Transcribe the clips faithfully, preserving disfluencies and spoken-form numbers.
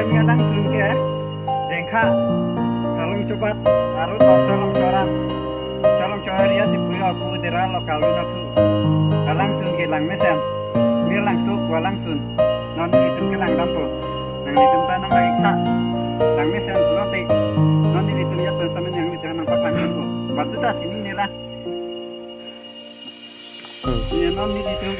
Kami alangsun ke Jengkha, Halong Chobat, arut Salong Choran, Salong Choria si puyo apu dera lokal luna thu. Alangsun ke Langmesen, Mirlangso pu alangsun. Non nelitum ke langdampo. Nanglitum ta nang langtha. Langmesen pulote non nelitum ya pensamen yang nelitum nangpaklang dampo. Batu ta chini nela. Hmm. Ya, non nelitum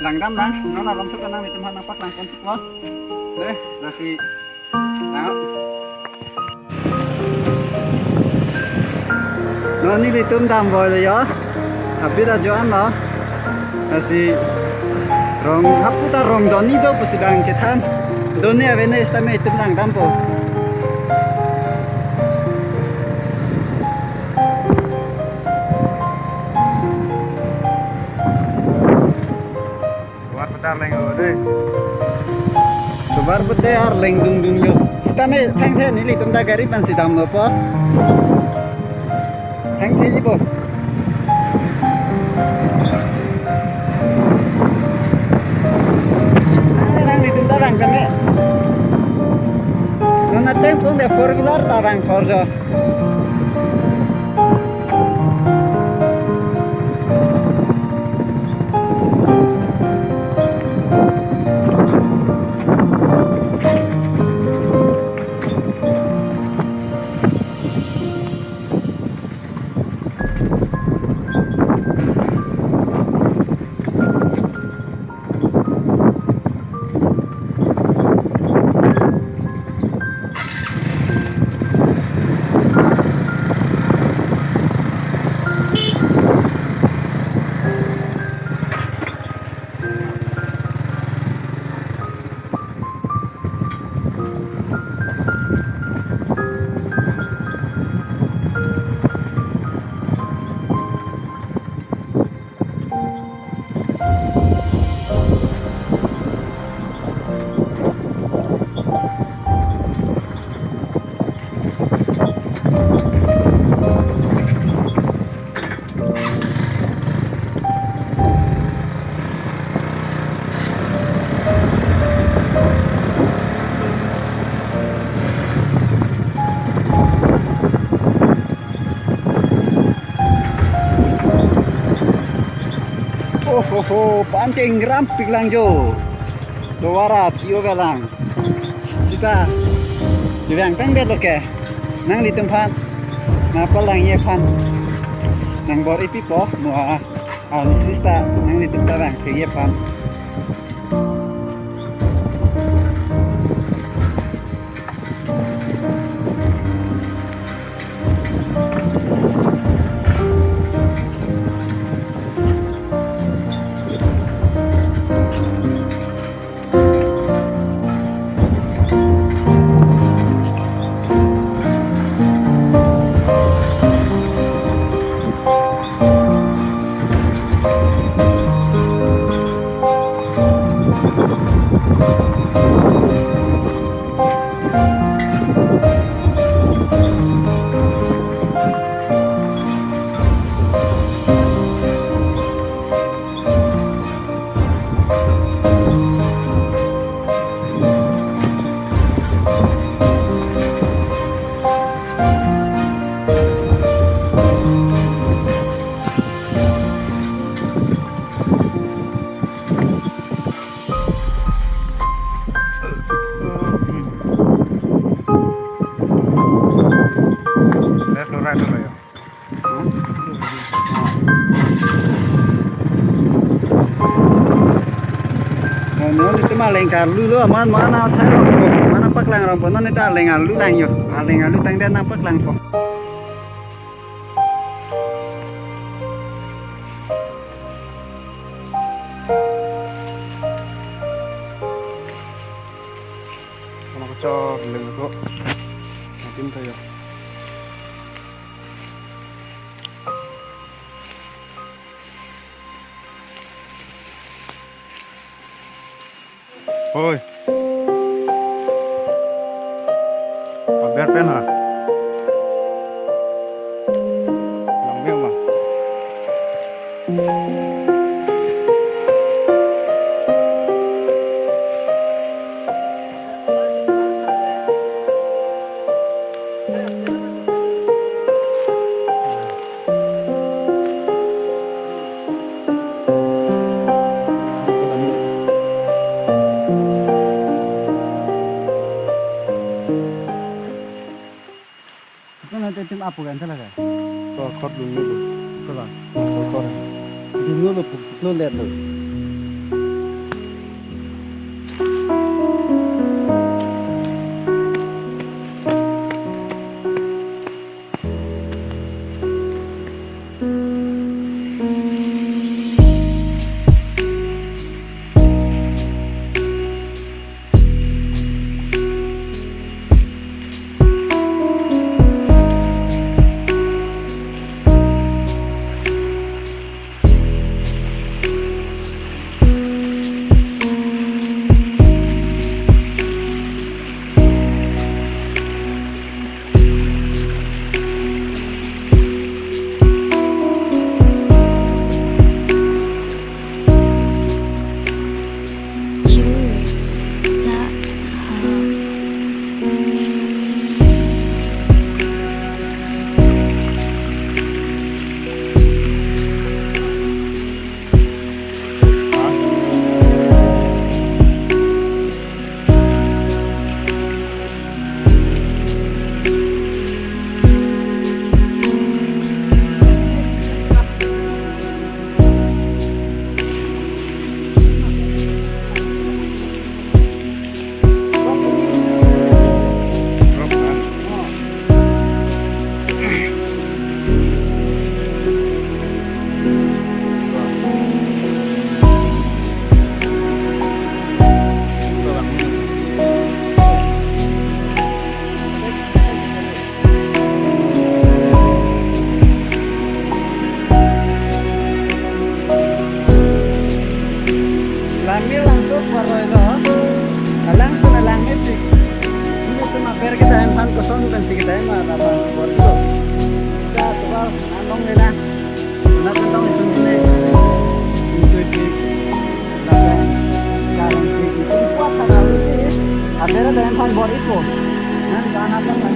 langdam nang, non along sok nang nelitum nangpaklang pon po. Eh, lasi. Nang. Non nelitum dambomlo ya. Habit ajoan lo. Lasi rong hapu ta rong doni do pusi bang chethan. Doni avenue sitame itum langdampo. Tovar pute arleng lo dei. Tovar pute arleng dungdung yo. Sitame thangthe nelitum ta gari pensi damlo po. Thangthe ji po. Ah, nanglitum ta bang kami. Nona teng pung de four wheeler ta bang sorjo. Oh, oh, oh, pan chengram piklang jo. Dovara chio velang. Sita, juvang tang bet lo ke. Nanglitum aphan nangpalangji aphan nangbor-ipi po mo a. Anisrista nanglitum ta vangthekji aphan. Left or right or right? Oh, non itum aleng karlu lo, aman mana thai rong po, mana paklang rong po, non itum aleng arlu lang yo, aleng arlu tangdet nangpaklang po. Kono kachor leng ko. Makin tayo. Hoi. Aber pen ha. Langmeo ma. Apu kan salah ka? Ko khot dun ni tu. Ko ba? Ko khot. Dun ni tu pu, no let tu. Langme langso paroi lo. Alangsun alangme tik. Ini cuma per kita em han kosong kan si kita em apa bordo. Kita coba nandong ni na. Na tentang itu ni. Itu tik. Lapen kalang tik itu kuat sana sih. Ada ada em han bor itu. Nan sana kan kan.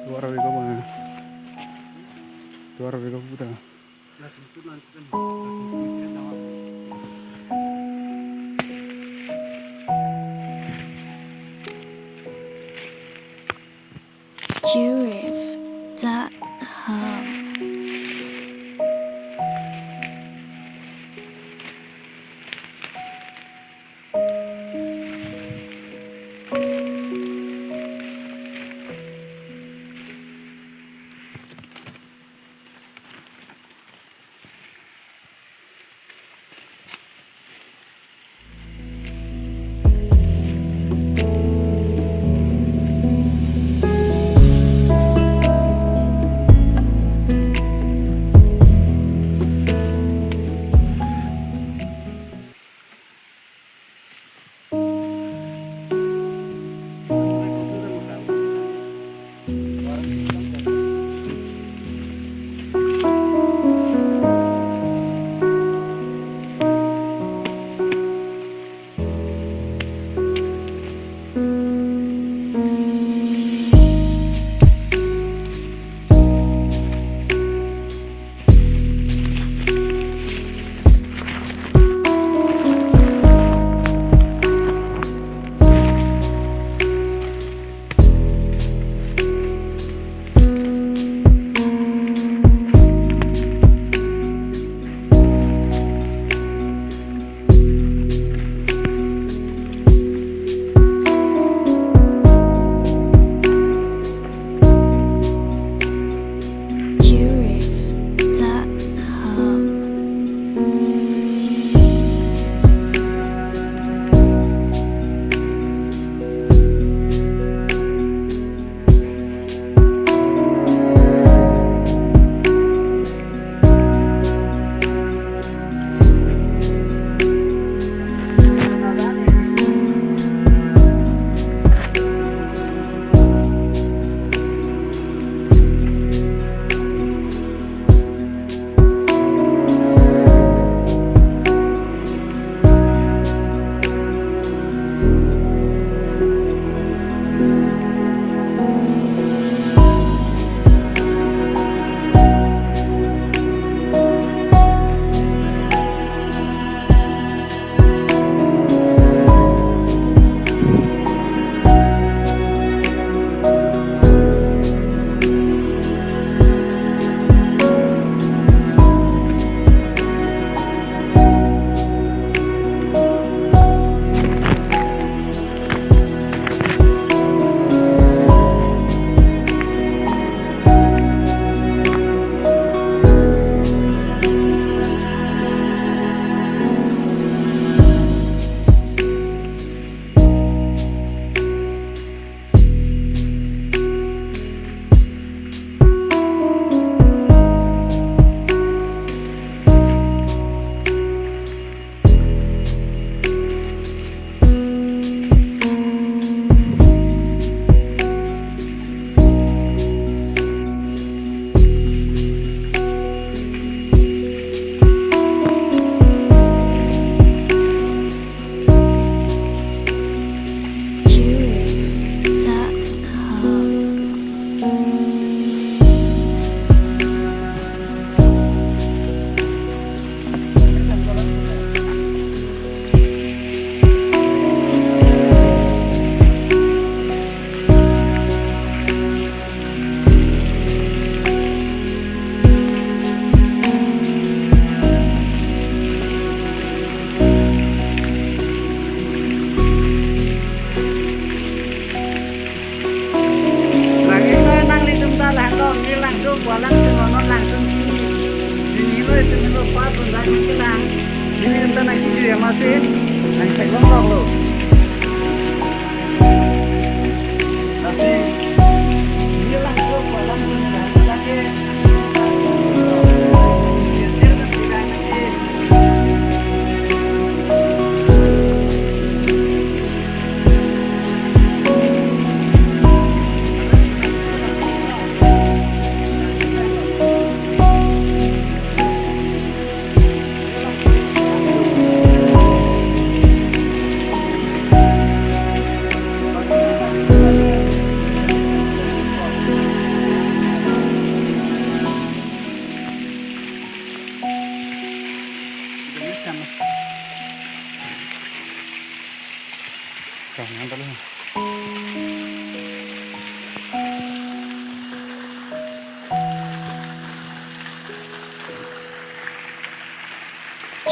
Dua ratus ribu mana? Dua ratus ribu putar. Jurif dot com.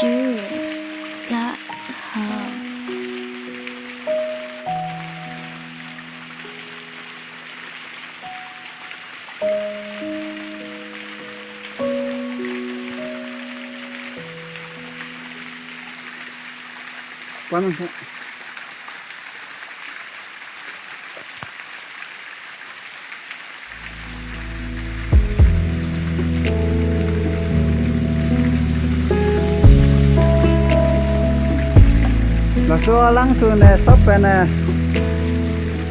Jewel dot com. Paano po? Laso alangsun, eh, sop pen, eh,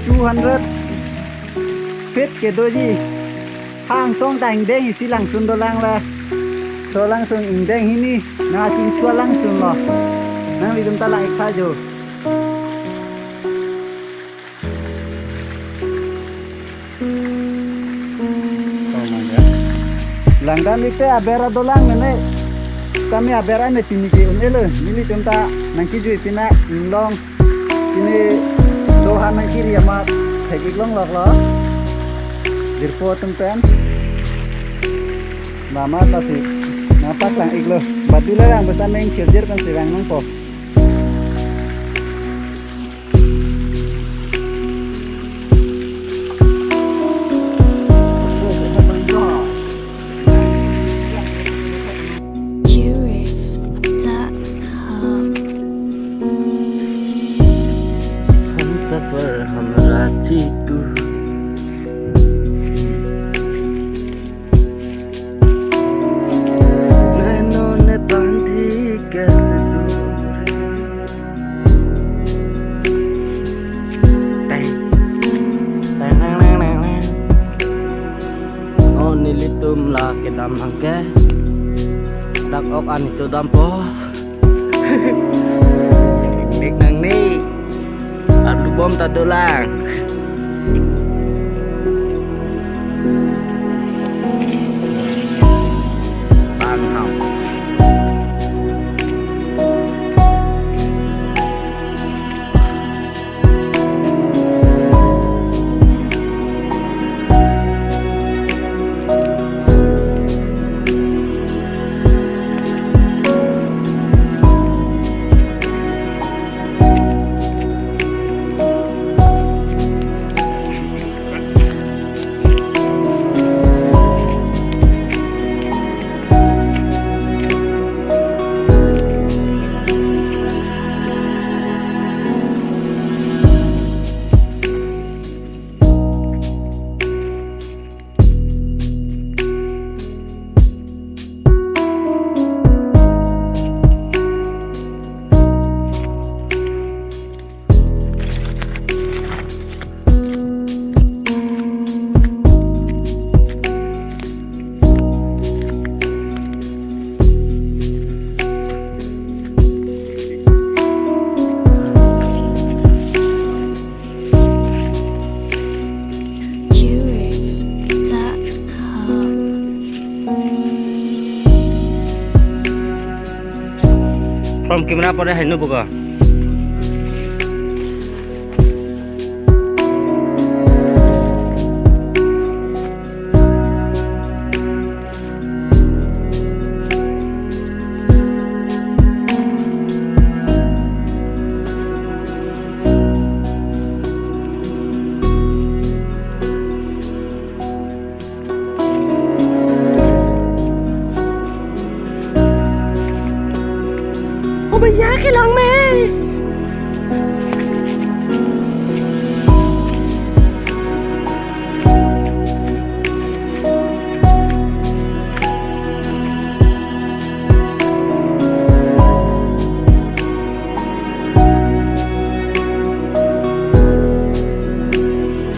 two hundred feet kedoji. Hang song ta ingdeng isi langsun dolang la. So langsun ingdeng hini. Nangchingchua langsun lo. Nanglitum ta lang-ik tha jo. Langdam-ik te aber adolang mene. Kami aber ane pini ke un-elo. Nelitum ta nangkejui pina inglong. Pini dohan nangkiri amat thek-ik longlok lo. Jirpo atum pen. Mama pasi nangpaklang-iklo. Badu larang besa meng kirjir pen sirang nangpo. Jewel dot com. Hamsafar hamra chitu. Naino ne panthi kaise dur. Teng, teng, neng, neng, neng, neng. Oh, nelitum la kedam nangke. Dak ok ani chodampo. Nik nang ni. Arlu bom ta dolang. Bang hau. Jewel dot com. From camera pore hainu buka.